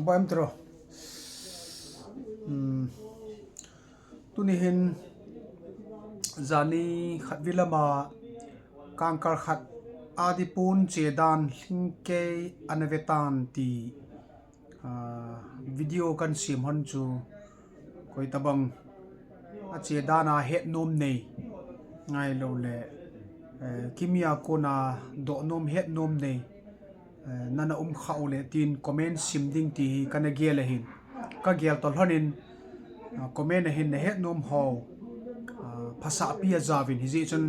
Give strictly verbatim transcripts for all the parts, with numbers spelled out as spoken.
Poem tro. Hmm. Tuni hin jani khat vilama kangkal khat adipun chedan lhingkei anavetan ti, ah, video kan sim hon chu koi tabang a chedan a het nom nei ngai lo le, eh, kimia kona doh nom het nom nei, eh, nana um kha u le tin comment sim ding ti hi kana gel ahin. Ka gel to lhonin, ah, comment ahin na het nom ho, ah, phasahpi a jaovin hijeh chun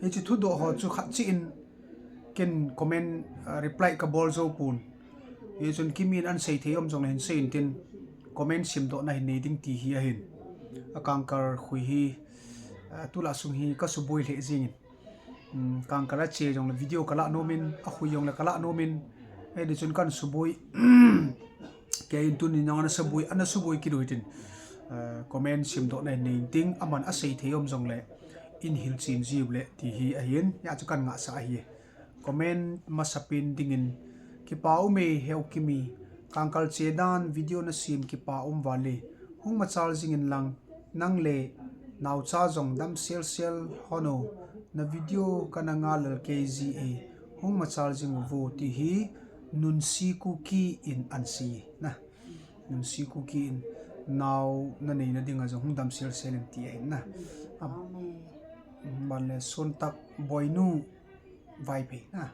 hiche thudoh ho chu khat chi in ken comment, ah, reply ka bol jou pon. Hichun kimin an sei thei um jong le hin sei in tin comment simdoh na hin nei ding ti hi ahin. A kangkal khui hi, ah, tulai sung hi ka suboi lheh jingin. Hmm, kangkal a che jong le video ka la nomin, a khui jong le ka la nomin. Hiti chun kan suboi. Kei in tuni nang ana suboi, ana suboi kit u hitin. Ah, comment simdoh na hin nei in tin, aman a sei thei um jong le in hilchen jiu le ti hi ahin. Hia chu kan ngahsah ahi. Comment masapen dingin, kipa ume Heukimi, kangkal chedan video na sim kipa um vale, hung machal jingin lang, nang le naocha jong dam sel sel hon o, na video kana ngai lel kei ji e, hung machal jing uvo ti hi Nunsi Kuki in an sei na. Nunsi Kuki in nao na neina dinga jong hung dam sel sel in ti ahin na. Amen. Ban le Sontak Boinu Vaiphei na.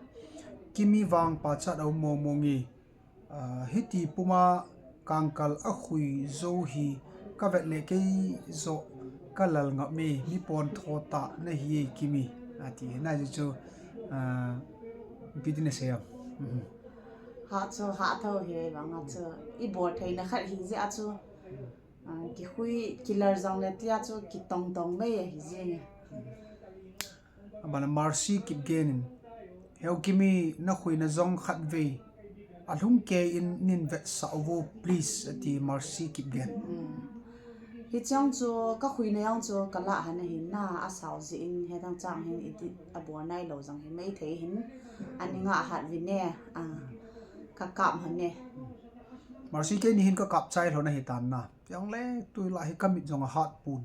Kimi vang pachat a um mong mong e, ah, hiti puma kangkal a khui jou hi ka vet le kei joh ka lal ngap me, mi pon tho ta na hi e Kimi. Ati na chu, ah, piti na sei am. Mhm. Ha chu, ha tho hi vang a chu. I bol theina khat hi jeh a chu. Ah, kikhui, kilal jong le tia chu kitong tong mai ahi jeng e. Abana Mercy Kipgen in, Heukimi na khuina jong khat vei alhung kei in nin vetsah uvo, please, ati Mercy Kipgen. Hmm. Hicheng chu ka khuina jong chu ka la hon ahin na, asao jeh in hetang chang hin edit abol nai lou jong hi mai thei hin. Ani nga hat vin e, ah, ka kap hon e. Mercy, keini hin ka kap chai lhon ahi tan na. Jong le, tulai hi ka mit jong ahat pon.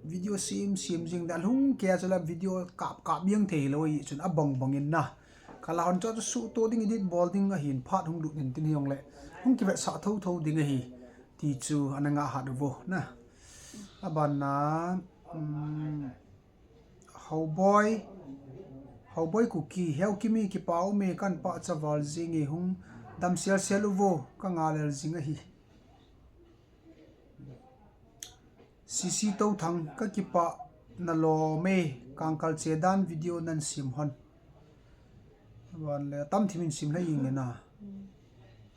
Video sim, sim jing le alhung kei a chu la video kap, kap jeng thei lou ahi chun abang bang in na. Ka la hon chu chu suhto ding edit bol ding ahin phat hung lut in tin hi jong le. Hung kivetsah tho tho ding ahi. Ti chu ana nga hat uvo na. Abana, um, Haoboi, Haoboi Kuki, Heukimi kipa ume kan pachat val jing e hung dam sel sel uvo ka ngai lel jing ahi. Sisi Touthang ka kipah na lom e kangkal chedan video nan sim hon. Ban le tam thim in sim lhai jing le na.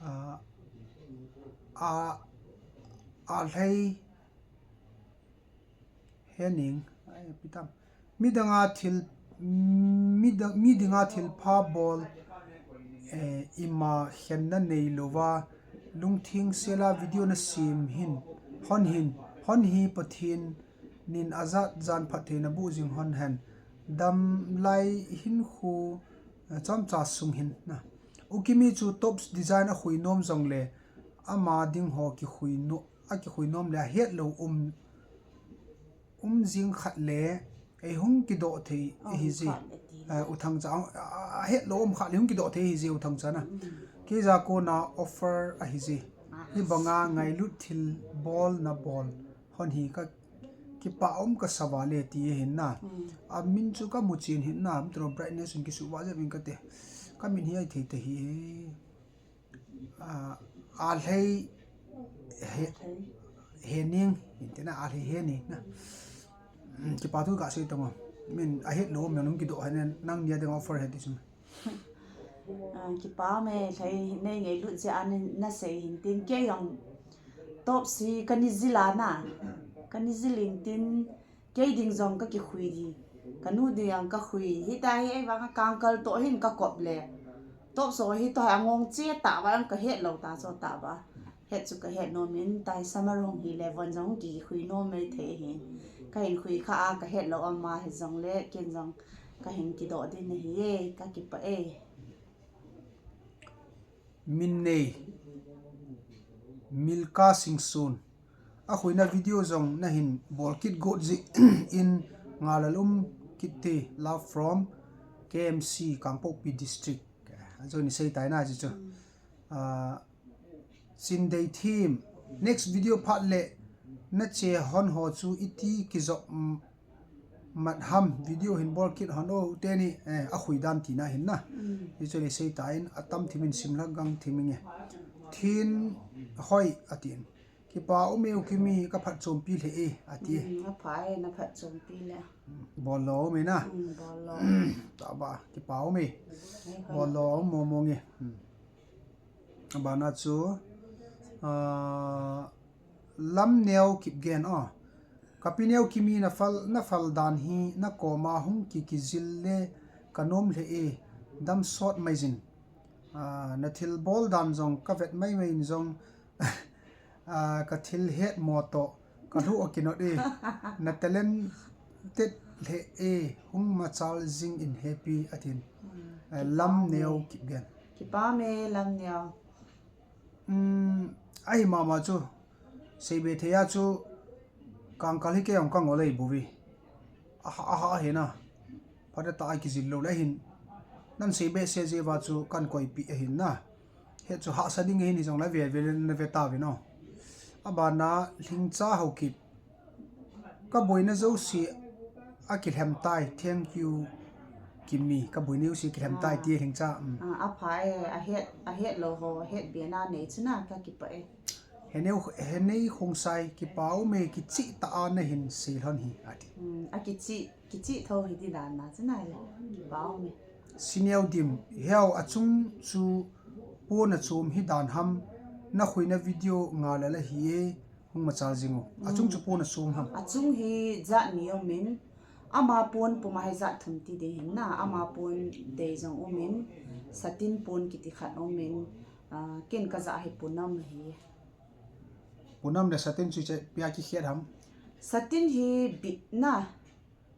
A, a, a lhai Hening, ai, pitam. Midang a thil, midang, miding a thil pha bol, eh, ima khenna nei louva, lungthim sela video na sim hin, hon hin, hon hi Pathen nin ajat jan phattheina boh jing hon hen, damlai hinkho, eh, chomcha sung hin na. U Kimi chu tops design a khui nom jong le, ama ding ho kikhui no, a kikhui nom le a het lou um, um jing khat le, ei hung kidoh thei, oh, ahi je. Khat le ti. Eh, U Thangcha, a, a, a het lou um khat le hung kidoh thei ahi je U Thangcha na. Mm. Kei ja kona offer ahi je. Ah. Hi banga ngailut thil bol na bol. Hon hi ka kipah um ka sa vale ti ahin na. Mm. A min chu ka mu chen hin na, am tro brightness in kisu va jep in ka te. Ka min hi ai thei te hi. A, a lhei he, he ning, intina a lhei he ning na. Kipa thu ka sei tong o. Min a het lou, min nung kidoh he nen, nang nia ding offer he ti sum. A, kipa me lhei nei ngailut jeh a na sei hin tin kei jong top si ka ni jil a na. Ka ni jil in tin Kei ding jong ka kikhui di. Ka nu ding jong ka khui. Hita hi ei vang a kangkal toh hin ka kop le. Top so hi toh hi angong che ta va ka het lou ta so ta va. Het chu ka het nom in tai summer hung hi le von jong kikhui nom mai thei hi. Ka hin khui kha a ka het lou ama hi jong le ken jong ka hin kidoh din ahi e, ka kipah e. Min nei. Milka Singson. Akhuina video jong nahin bol kit got jeh in ngalal um kit te, love from K M C Kangpokpi District. Ajo ni sei tai na ji chu. Ah, Chindei Thim. Next video phat le nache hon ho chu iti kijop, mm, mat ham video hin bol kit hon o teni, eh, akhui dan tina hin na. Ji chu ni sei ta in atam thim in sim lhah gang thim inge. Thin hoi atin. Kipa ume u Kimi ka phatchompi lheh e, ati. Apha e, na phatchompi le. Bol lou ume na. Bol lou. Taba, kipa ume. Bol lou mo mo nge. Abana chu, ah, Lamneo Kipgen o. Kapi neo Kimi na phal, na phal dan hi na koma hung ki kijil le ka nom lheh e, dam sot mai jin. Ah, na thil bol dan jong ka vet mai mai in jong Ah, ka thil het mo to, ka lhu a kinot e, na talented lheh e, hung machal jing in happy atin. Eh, Lamneo Kipgen. Kipa me Lamneo. Um, ahi mama chu, seibe thei a chu, Kangkal hi kei jong ka ngol ei buvi. Aha, aha, ahi na. Phatah a kijil lou le hin. Nan sei behseh jeh uva chu kan koipi ahin na. Hichu hahsa ding ahin, hijongle ve ve le na ve tauvin o. Abana Lhingcha Haokip. Ka boina jouse akilhem tai. Thank you, Kimi. Ka boina jouse akilhem tai ti Lhingcha. Um. Ah, apha e, ahet, ahet lou ho, ahet be na nei chu na ka kipa e. Henei, Henei Khongsai, kipa ume, kicheh tah a nahin sei lhon hi, ati. Hmm, akicheh, kicheh tho hi ti dan na chu nai le. Kipa ume. Sineo Dim, heo achung chu pon achom hi dan ham, na khuina video ngalal ahi e, hung machal jing u. Achung chu pon achom ham. Achung hi jat ni umin, ama pon puma hi jat thum ti ding hin na, ama pon dei jong umin, satin pon kiti khat umin, ah, ken ka ja hi Punam ahi. Punam le satin chu iche pia kikhet ham? Satin hi bit na,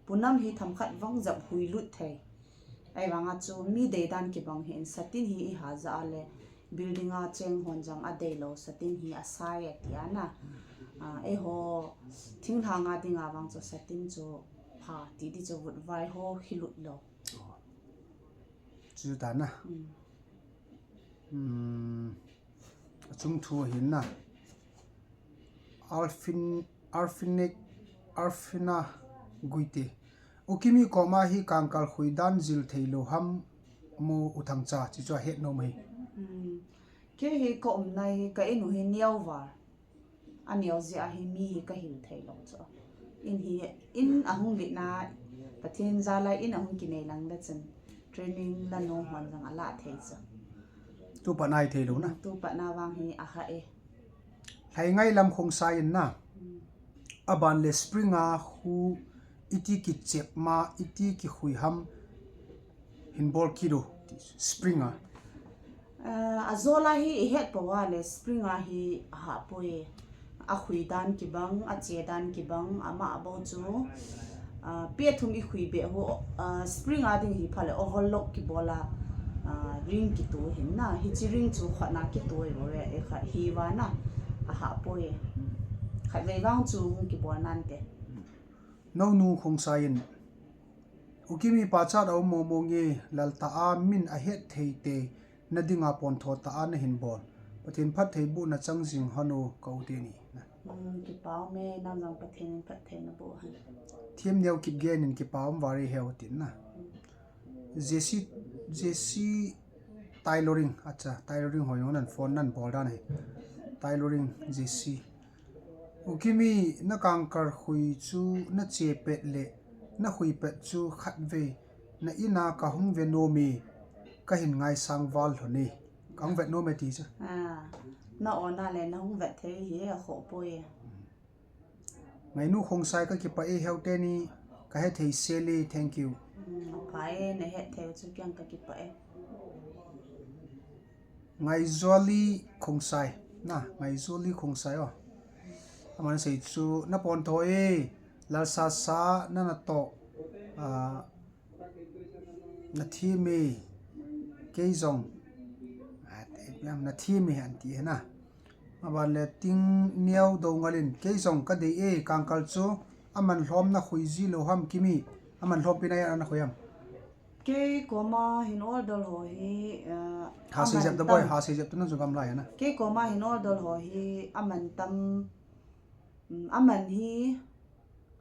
Punam hi themkhat vang jep hui lut thei. Ahivanga chu mi dei dan kibang hin, satin hi i ha ja a le building a cheng hon jong adei lou, satin hi asai ati a na. Ah, eiho thinglhang a dinga vang chu satin chu pha ti di chu vutvai ho hi lut lou. Chu ta na. Hmm. Achung thu ahin na. Alfin, Alfinek, Alfina Guite. U Kimi koma hi Kangkal khui dan jil thei lou ham mo U Thangcha, chi chu ahet nom e. Hmm. Kei hi ka umna hi ka in u hi Neo Var. Aneo jeh a hi mi hi ka hil thei lou chu. In hi, in ahung lit na, Pathen jal a in ahung kinei lang le chun training la nom hon jong ala thei chu. Tu pat na hi thei lou na. Tu pat na vang hi aha e. Lhaingai Lam Khongsai in na. Hmm. Aban le spring a khu iti kichep ma, iti kikhui ham hin bol kit u, ti spring a. Ah, ajol a hi i het pou a le spring a hi aha poi. Akhui dan kibang, ache dan kibang, ama bou chu, ah, pia thum i khui be ho, ah, spring a ding hi pha le overlock kibol a, ah, ring kitu hin na, hichi ring chu khat na kitu e bou e, e khat hi va na, aha poi. Khatvei vang chu hung kibol nante. Nonu Khongsai in, U Kimi pachat a um mo mo nge, lal tah a min ahet thei te, na dinga pontho tah a nahin bol. Pathen phattheibohna chang jing hen o ka u teni. Hmm, kipa um e, nang jong Pathen in phatthei naboh hen. Themneo Kipgen in kipa um val e heo tin na. Hmm. Jesse, Jesse Tailoring, acha, Tailoring ho jong nan phone nan bol dan ahi. Tailoring, Jesse. U Kimi, na Kangkal khui chu na che pet le, na khui pet chu khatvei, na in a ka hung ve nom e, ka hin ngaisang val lhon e. Ka hung vet nom e ti chu. Ah, na on a le na hung vet thei hi akhoh poi. Ngainu Khongsai ka kipah e, heo teni ka hethei sel e, thank you. Hmm, apha e, na hethei u chu kei jong ka kipah e. Ngaijoli Khongsai, na, Ngaijoli Khongsai o. Aman asei chu, na pontho e, lal sasa, na natoh, ah, na thim e, kei jong, ah, na thim e, ahin ti e na. Aban le Tingneo Doungel in, kei jong kadei e, Kangkal chu aman lhom nakhui ji lou ham Kimi, aman lhom pi na a nakhui ham. Kei koma hin order ho hi, eh, ha sei jep da boi, ha sei jep tu na chu gam lai na. Kei koma hin order ho hi aman tam, mm, aman hi,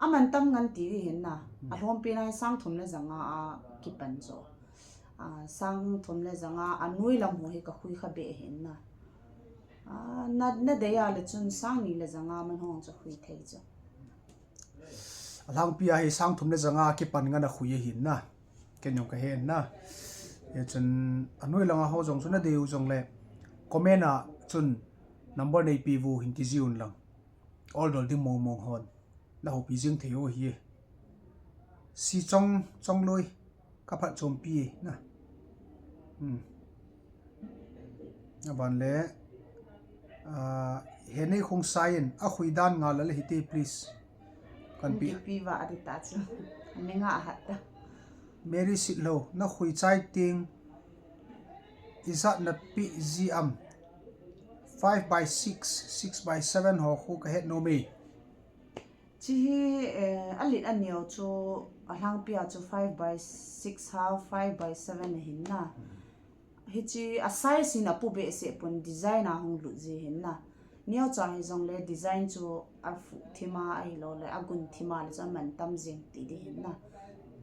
aman tam ngan ti di hin na. Hmm. Alhom pi na hi sang thum le janga a kipan jo. Ah, sang thum le janga anoi lam ho hi kakhui kha be hin na. Ah, na, nadei a le chun sang ni le janga man hong chu khui thei jo. Alhangpi a hi sang thum le janga kipan ngan a khui ahin na. Ken jong kahen na. Hichun anoi langa ho jong chu nadei u jong le comment a chun number neipi u hin ti ji un lang. Order ding mong mong hon. Nahoupi jing thei u hi. Si chong, chong loi. Kaphatchompi na. Hmm. Aban le, ah, Henei Khongsai in, akhui dan ngal le hite, please. Kan pi. Pi va adi ta chu. Ani nga hat ta. Mary Sitlhou, nakhui chai ting. Ijat napi ji am. Five by six, six by seven ho khu kahet nom e. Chi hi, eh, alit aneo chu alhangpi a chu five by six ha, five by seven ahin na. Hichi a size in apu behseh pon design a hung lut ji hin na. Neocha hi jong le design chu afu thima ahilou le agun thima le chu aman tam jing ti di hin na.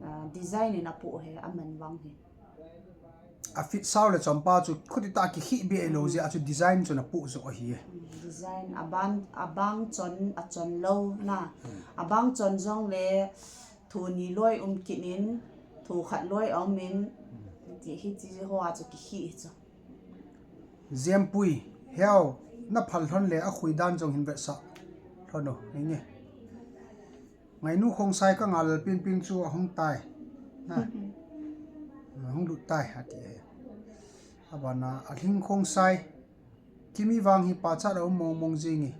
Ah, design in apu he aman vang hi. A fit sao le chompa chu khuti ta kikhih be lou jeh a chu design chu napu jo ahi. Mm, design abang, abang chon, achon lou na. Mm. Abang chon jong le thu ni loi um kit in, thu khat loi um in, mm, ti hi ti ho a chu kikhih chu. Jempui, heo, naphal lhon le akhui dan jong hin vetsah lhon o, nge. Ngainu Khongsai ka ngal pin pin chu ahung tai. Na. Ahung lut tai, ati e. Abana, Alhing Khongsai. Kimi vang hi pachat a um mong mong jing e.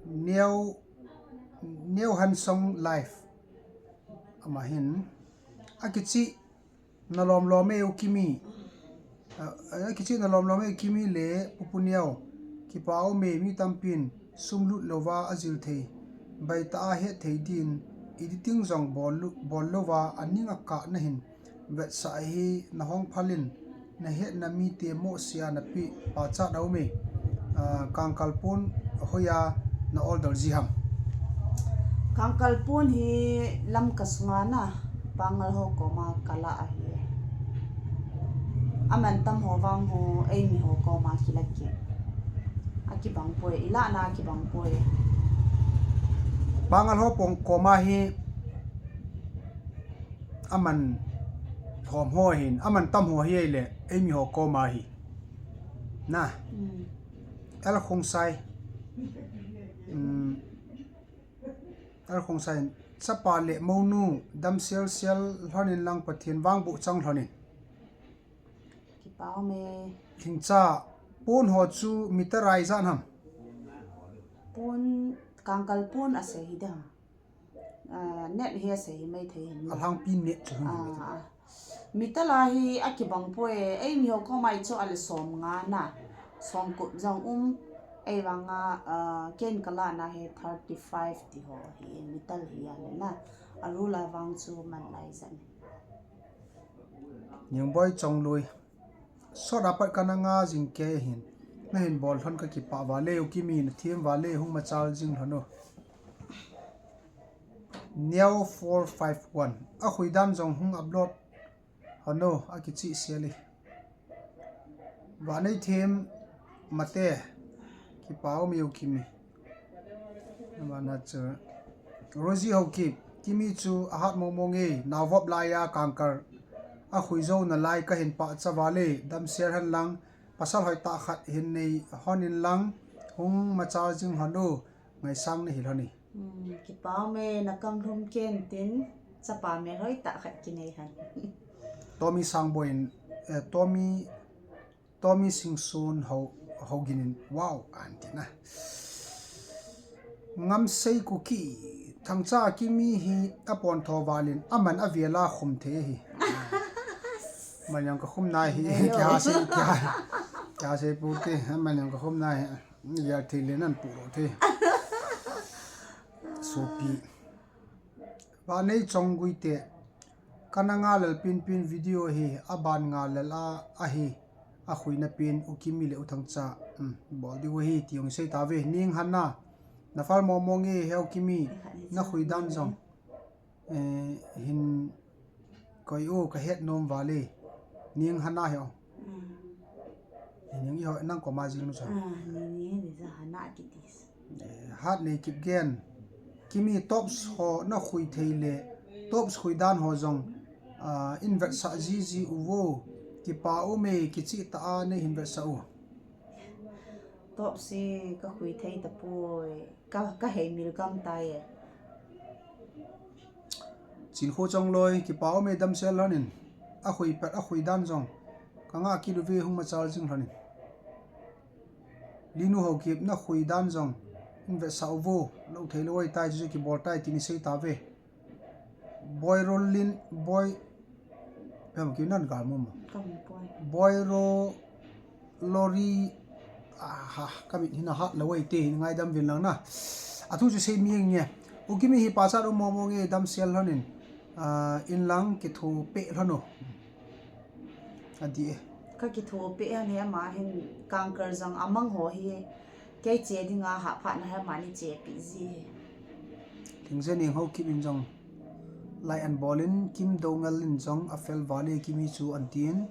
Neo, Neo Hansong Life. Ama hin. Akichi Nalom lom e u Kimi. A, a, kichi nalom lom e u Kimi le Pu Puneo. Kipa um e, mi tampin sum lut louva ajil thei. Baita a het thei din editing jong bol lu-, bol louva aning akah na hin. Vetsah hi nahung phalin nahet na mite mo sia napi pachat a um e. Ah, Kangkalpon hoiya na order ji ham. Kangkalpon hi Lamka sunga na Pangal ho koma kala ahi. Aman tam ho vang ho eimi ho koma kila kit. Akibang poi, ila na akibang poi. Pangal ho pon koma hi aman thom ho hin, aman tam ho hi le eimi ho koma hi. Na. Mm. El Khongsai. Mm. El Khongsai in, chapa le mounu, damsel sel lhonin lang Pathen vangboh chang lhonin. Kipa um e. Lhingcha, pon ho chu meter a ijat ham. Pon, Kangkalpon asei hi dam. Ah, net hi asei hi maithei hin. Alhangpi net chu hung hi. Ah, ah. Meter a hi akibang poi, eimi ho koma chu ale som nga na, som gup jong um, eivang a, ah, ken kala na hi thirty five ti ho hi meter hi ale na, a ruler vang chu man lai jan. Ningboi Chongloi. Sot apat kana nga jing kei hin. Nahin bol lhon kakipah vale u Kimi, nathem vale, hung machal jing lhon u. Neo four five one. Akhui dan jong hung upload lhon u, akichih sel e. Vanei them mate. Kipa um e u Kimi. Amana chu. Rosie Haokip, Kimi chu ahat mong mong e, naovop laiya Kangkal akhui jou nalai kahin pachat vale, damsel hen lang, pasal hoitah khat hin nei lhon in lang, hung machal jing lhon u, ngaisang nahi lhon e. Hmm, kipa um e, nakam lhum ken tin, chapa mel hoitah khat kinei hen. Tommy Sangboi in, eh, Tommy Tommy Singson Ho, Hogin in, wow, anti na. Ngamsei Kuki, Thangcha Kimi hi apon tho valin, aman avela khum thei hi. Manyang ka khum nai hi, ayo. Kya se, kya. Ka sei pu te, ama ning ka khom na he. Yar thei le nan pu ro te. Sopi. Vanei Chonggui te. Kana ngalel pinpin video hi, aban ngalel a, ahi, akhuina pin U Kimi le U Thangcha. Hmm, bol diu hi, ti jong sei ta ve. Ning Hana. Na fal mo mo nge he U Kimi, na khui dan jong. Eh, hin koi u ka het nom vale. Ning Hana he o. Mm. Ning i ho nang koma jing nu cha. Ah, ni ni ni za Hana kiti. Eh, hat nei kip gen. Kimi tops ho na khui thei le. Tops khui dan ho jong. Ah, in vetsah ji ji u vo. Kipa um e, kichi ta a nei hin vetsah u. Tops hi ka khui thei tapoi. Ka, ka hei mil gam tai e. Chinkho Chongloi, kipa um e, damsel lhonin. Akhui pet, akhui dan jong. Ka ngah kit uve, hung machal jing lhonin. Linu Haokip, na khui dan jong. In vetsah u vo, lou thei lou ahi tai, chu chu kibol tai, tin i sei ta ve. Boy Rolin, Boy, pem ki nan gal mo mo. Ka hung poi. Boy Ro, Lori, ah, ha, ka mit hin a hat lou ahi te, hin ngaidam vin lang na. A thu chu sei mi nge. U Kimi hi pachat um mo mo nge, damsel lhonin. Ah, in lang kithopi lhon o. Ati e. Ka kithopi a ni ama hin kangkal jong amang ho hi. Kei che dinga hahphatna hi amani chepi ji. Thingje Ning Haokip in jong. Lai an bolin Kim Dongal in jong a fel vale Kimi chu an tin.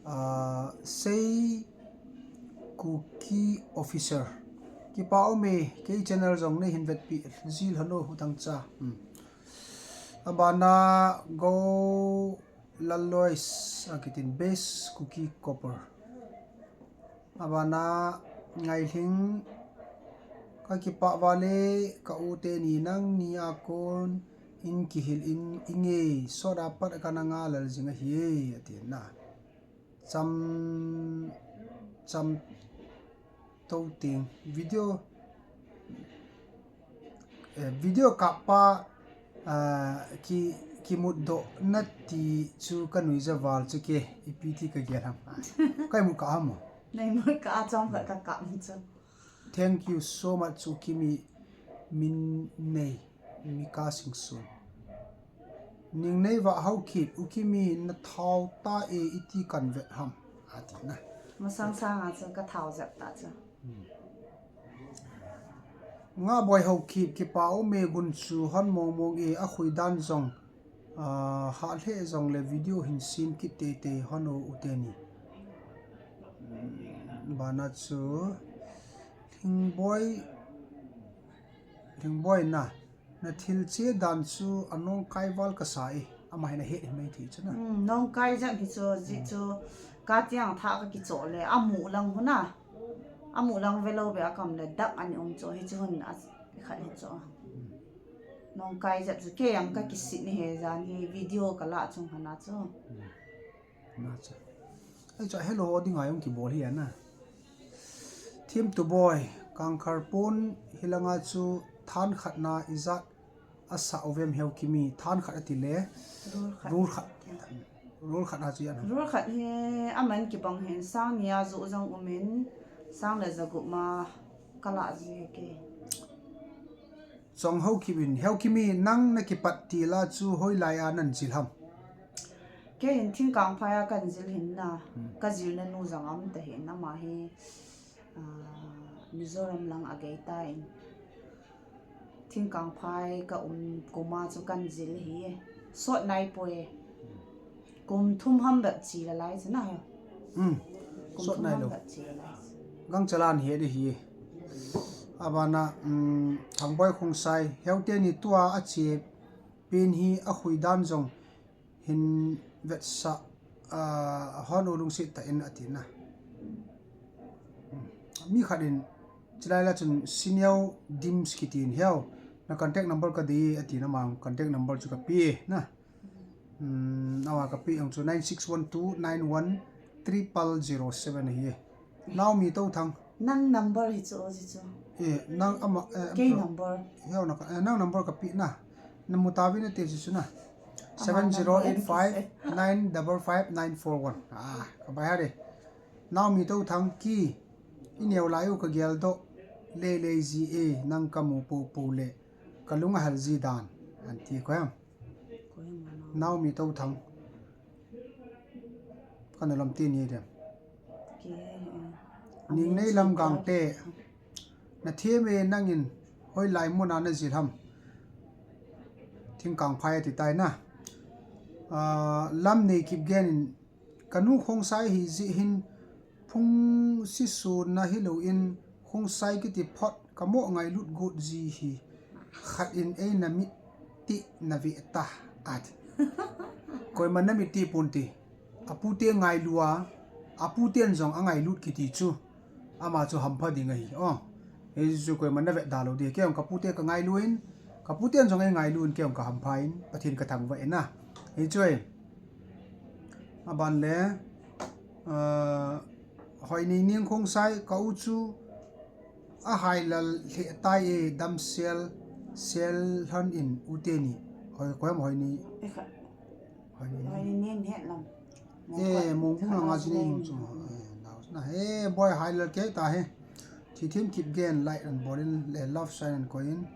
Ah, sei Kuki Officer. Kipa um e, kei channel jong nei hin vetpi ji lhon o, U Thangcha. Hmm. Abana Go Lallois, a kitin Best Kuki Copper. Abana Ngailhing, ka kipah vale, ka u teni nangni a kon in kihil in, inge, sot a pat kana ngalel jing ahi, ati na. Cham, cham to ting video, eh, video kap pa, ah, ki, kimutdoh na ti chu ka nuija val chu ke, ipi ti ka gel ham. Ka imut kap ham mo? Na imut kap a chom khat ka kap chu. Thank you so much, U Kimi, Minnei, Mika Singson. Ningnei Vah Haokip, U Kimi na thao ta e, iti kan vet ham, ati na. Masang sang a chu ka thao jep ta chu. Hmm. Ngaboi Haokip, kipa um e, gun chu hon mong mong e, akhui dan jong. Ah, hah lheh jongle video hin sem kit teitei hon o u teni. Hmm, bana chu Lhingboi, Lhingboi na, na thil che dan chu anong kai val kasa e, ama hin ahet hi mai thei chu na. Hmm, nong kai jep hi chu, ji chu, ka tiang tha ka kicho le, amu lang huna, amu lang velou be a kam le, dak ani um chu, hi chu hun a, khat hi chu. Hmm. Nong kai jep chu, kei ang ka kisit ni he jan hi video ka la chung hana chu. Hmm. Na chu. Ai chu hello ho dinga jong kibol hi ana. Thim tu boy, kangkhar pon hilanga chu than khat na ijat asa uvem he u Kimi, than khat ati le. Rul khat. Rul khat. Rul khat a chu yan. Rul khat hi aman kibang hin sang nia ju jong umin sang le jagup ma ka la ji ke. Chong Haokip in, he u Kimi, nang na kipat til a chu hoilai a nan jil ham? Kei hin Thingkangphai a kan jil hin na, hmm, ka jilna nu jong aum ta hin, ama hi, ah, Mizoram lang a gei ta in. Thingkangphai ka um kum a chu kan jil hi. Sot nai poi. Kum thum ham bep chi la lai chu na he. Hmm. Kum sot thum nai ham lou. Bep chi la lai chu. Gangchalan he de hi. Abana, um, Thangboi Khongsai, he u teni tua a che pen hi akhui dan jong hin vetsah, ah, hon u lungset tah in ati na. Hmm. Mi khat in, chilai la chun Senior Dims kitin he u. Na contact number ka dei ati na, ama contact number chu ka pe na. Hmm, ama ka pe ang chu nine six one two nine one triple zero seven ahi. Naomi Touthang. Nang number hi chu, o ji chu. Eh, nang ama, eh, kei number. He u na ka, eh, nang number ka pe na. Na mu ta ve na te ji chu na. Ama number. Seven zero eight five nine double five nine four one. Ah, ka bai ha de. Naomi Touthang ki, i neo lai u ka geldoh lei lei ji e, nang ka mu pou pou le ka lung a hal ji dan, an ti ko em. Naomi Touthang. Ka na lam ti ni dem. Ningnei Lamgangte. Na thiem e nangin hoilai muna na jil ham. Thingkangphai a ti tai na. Ah, Lamnei Kipgen in, ka nu Khongsai hi jeh hin phung sisun na hilou in Khongsai kiti phot ka mo ngailut got ji hi. Khat in ei na mit ti na ve ta, ati. Koima na mit ti pon ti. Apute ngailu a, aputen jong angailut kiti chu. Ama chu hampha ding ahi. Oh. Hei chu koima na vet da lou di. Kei jong ka pute ka ngailu in, ka puten jong ei ngailu in, kei jong ka hampha in, Pathen ka thangvah in a. Hei chu e. Aban le, ah, Hoinei Neng Khongsai ka u chu a hailal lheh tai e, damsel, sel hlan in u teni. Hoi, ko hem Hoinei. Hoinei Neng. Hoinei Neng het lam. Eh, Mongkong langa jing chu. Eh, nau na. Eh, boy hailal ke ta he. Thithem Kipgen like and bolin le love sign and koin.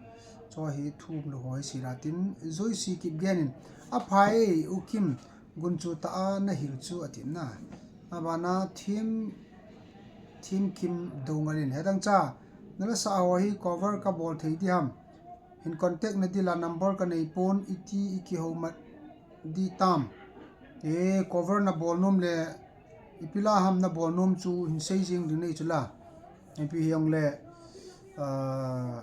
Cho hi thum lo hoi sila tin. Joyce Kipgen in. Aphai u Kim gun chu ta a na hil chu atin na. Abana Thim, Thim Kim Doungel in. Hetang cha. Na la sa ho hi cover ka bol thei di ham. Hin contact na di la number ka nei pon iti i kihou mat di tam. E cover na bol nom le ipi la ham na bol nom chu hin sei jing ding nei chu la. Ipi hiong le, ah,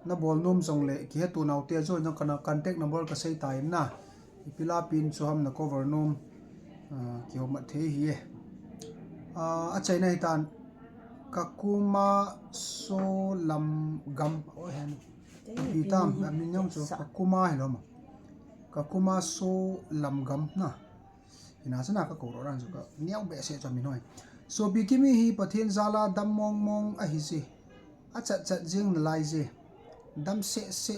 na bol nom jong le kihe tu nau te chu na ka na contact number ka sei ta in na. Ipi la pin chu ham na cover nom, ah, kihou mat thei hi e. Ah, a chaina hi tan Kakuma Solamgam. Oh, hen. Ipi tam, a min jong chu Kakuma hi lo ma. Kakuma Solamgam na. Ina sana ka ko ro ran chu ka niau be se cha min hoi. Sopi Kimi hi Pathen jal a dam mong mong ahi ji. A chat chat jing na lai ji. Dam se se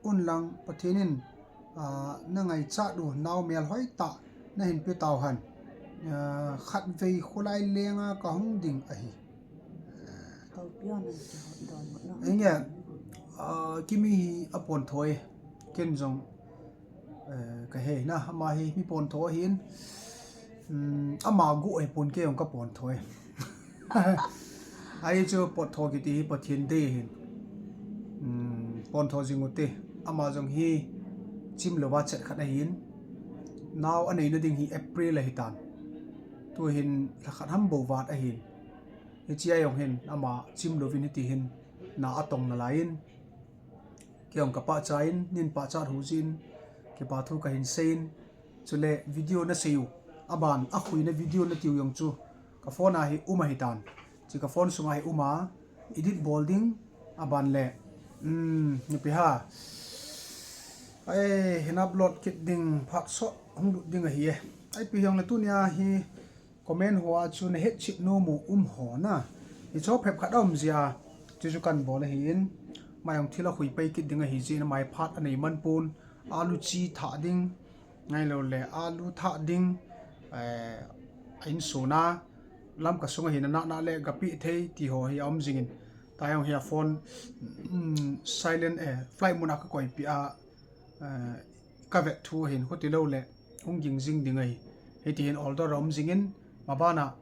un lang Pathen in, ah, na ngaichat u nau mel hoi ta na hin pe tau han. Ah, khat vei kholai lenga ka hung ding ahi. Enge, ah, Kimi hi a pon thoi, ken jong, eh, ka he na, ama hi mi pon thoi hin, um, ama gu e pon kei jong ka pon thoi. Ahi chu pon thoi kiti hi Pathen dei hin. Um, pon thoi jing u te, ama jong hi chim lou va chet khat ahin. Nau a nei na ding hi April ahi tan. Tu hin lha khat ham bou vat ahin. Hichia jong hin ama chim louvin hiti hin na a tong na lai in. Kei jong ka pahcha in, nin pahcha hu jin, kipa thu ka hin sei in. Chule video na sei u, aban a khuina video na tiu jong chu ka phone a hi um ahi tan. Chi ka phone sunga hi um a, edit bol ding, aban le. Um, nipi ha. Ai, hin upload kit ding, phat sot hung lut ding ahi e. Ai, ipi hiong le tunia hi comment hoa chu na hetchet nom u um ho na. Hicho phep khat a um jia, chu chu kan bol ahi in. Mai jong thil a khui pai kit ding ahi jin, mai phat a nei man pon, alu chi thah ding, ngai lo le alu thah ding, eh, a insung a, Lamka sunga hi na na le gapi thei ti ho hi a um jing in. Ta jong hi a phone, mm, silent, eh, flight mode a ka koi pi a, eh, ka vet thu hin khuti lo le hung ging jing ding ahi. Hiti hin order a um jing in, ma bana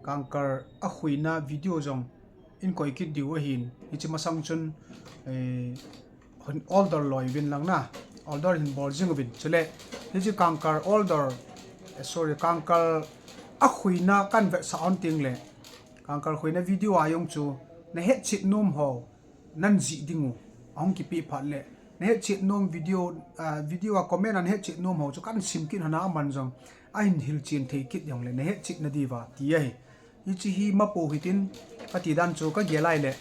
kangkal a khuina video jong in koi kit diu ahin. Hichi masang chun, eh, hin order loi uvin lang na. Order hin bol jing uvin. Chule, hichi kangkal order, eh, sorry, kangkal a khuina kan vetsah on ting le. Kangkal khuina video a jong chu na hetchet nom ho nan jih ding u, ahung kipe phat le. Na hetchet nom video, ah, video a comment a na hetchet nom ho chu kan sim kit hana aman jong. A hin hilchen thei kit jong le, na hetchet na diuva, ti ahi. Hichi hi mapo hitin, ka ti dan chu ka gel lai le.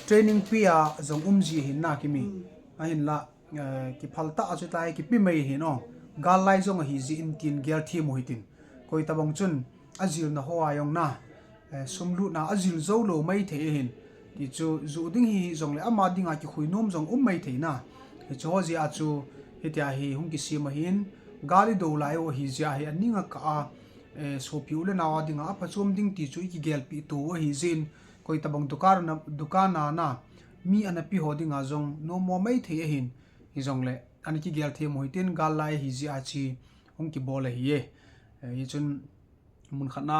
Training pi a jong um ji hin na Kimi. Mm. Ahin la, eh, kiphal ta a chu tai kipi mai hin o. Gal lai jong ahi ji in tin gel thim u hitin. Koi tabang chun, a jilna hoa jong na, eh, sum lutna a jil jou lou mai thei ahin. Ti chu ju ding hi jong le ama dinga kikhui nom jong um mai thei na. Hichu ho jia chu hitia hi hung kisem ahin. Gal i do lai u ahi jia hi a ning a kah a, eh, sopi u le nau a dinga aphachom ding ti chu i kigelpi to ahi jin, koi tabang dukan na, dukan a na, mi ana pi ho dinga jong nomo mai thei ahin, hijongle, ana kigel thei mo hitin gal lai hi jia chi, hung kibol ahi e. Eh, hichun, mun khat na,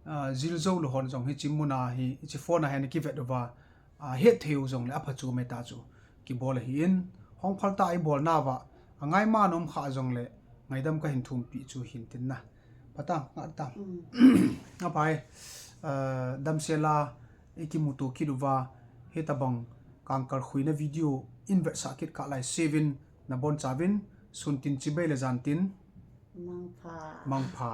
ah, jil jou lou hon jong hichi mun a hi, hichi phone a hi ana kivet uva, ah, het thei u jongle aphachom e ta chu kibol ahin, hong phal ta i bol nauva, angai ma nom kha jongle, ngaidam kahin thumpi chu hin tin na. Pata, nga ta. Mm. Apai, ah, damsel a, i kimuto kit uva, hitabang kangkal khuina video in vetsah kit kah lai seuvin, nabon chauvin, sun tin chibai le jan tin. Mangpha. Mangpha.